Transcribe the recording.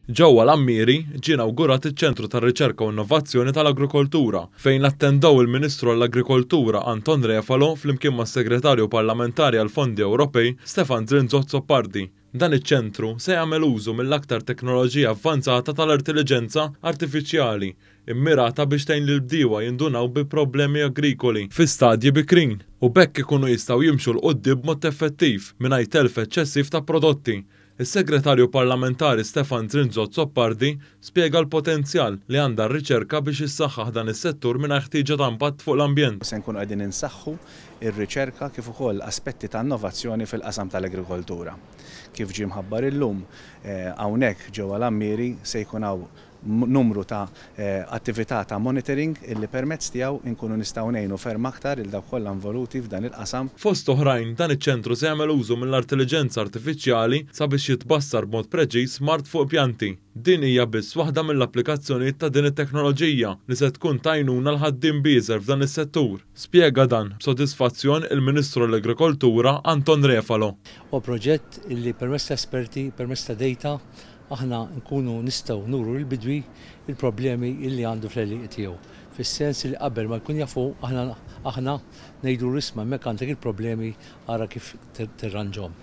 Ġewwa l-Għammieri ġie inawgurat iċ-Ċentru tar-Riċerka u Innovazzjoni tal-Agrikoltura, fejn attendew il-Ministru għall-Agrikoltura Anton Refalo flimkien mas-Segretarju Parlamentari għall-Fondi Ewropej Stefan Zrinzo Azzopardi. Dan iċ-ċentru se jagħmel użu mill-aktar teknoloġija avvanzata tal-artiliġenza artifiċjali immirata biex tgħin lill-bdiewa jindunaw bi problemi agrikoli fi stadji bikrin u b'hekk ikunu jistgħu jimxu 'l quddiem b'mod effettiv mingħajr telf eċċessiv ta' prodotti. Is-Segretarju Parlamentari Stefan Zrinzo Azzopardi spjega l-potenzjal li għandha r-riċerka biex issaħħaħ dan is-settur mingħajr ħtieġa ta' impatt fuq l-ambjent. Se nkunu qegħdin insaħħu r-riċerka kif ukoll aspetti ta' innovazzjoni fil-qasam tal-agrikoltura. Kif ġie mħabbar illum, hawnhekk ġewwa l-Għammieri se jkun hawn numru ta' attività ta' monitoring illi permezz tiegħu nkunu nistgħu ngħinu ferm aktar lil dawk kollha involuti f'dan il-qasam. Fost oħrajn, dan iċ-ċentru se jagħmel użu mill-artiliġenza artifiċjali sabiex jitbassar b'mod preċiż mard fuq pjanti. Din hija biss waħda mill-applikazzjonijiet ta' din it-teknoloġija li se tkun t'għajnuna l-ħaddiem bieżer f'dan is-settur. Spjega dan b'sodisfazzjon il-Ministru għall-Agrikoltura Anton Refalo. Huwa proġett illi permezz ta' esperti, permezz ta' data, aħna nkunu nistgħu nuru lill-bidwi l-problemi li għandu fl-għelieqi tiegħu. Fis-sens li qabel ma jkun jaf hu, aħna aħna ngħidulu isma' hemmhekk għandek il-problemi ara kif tirranġhom.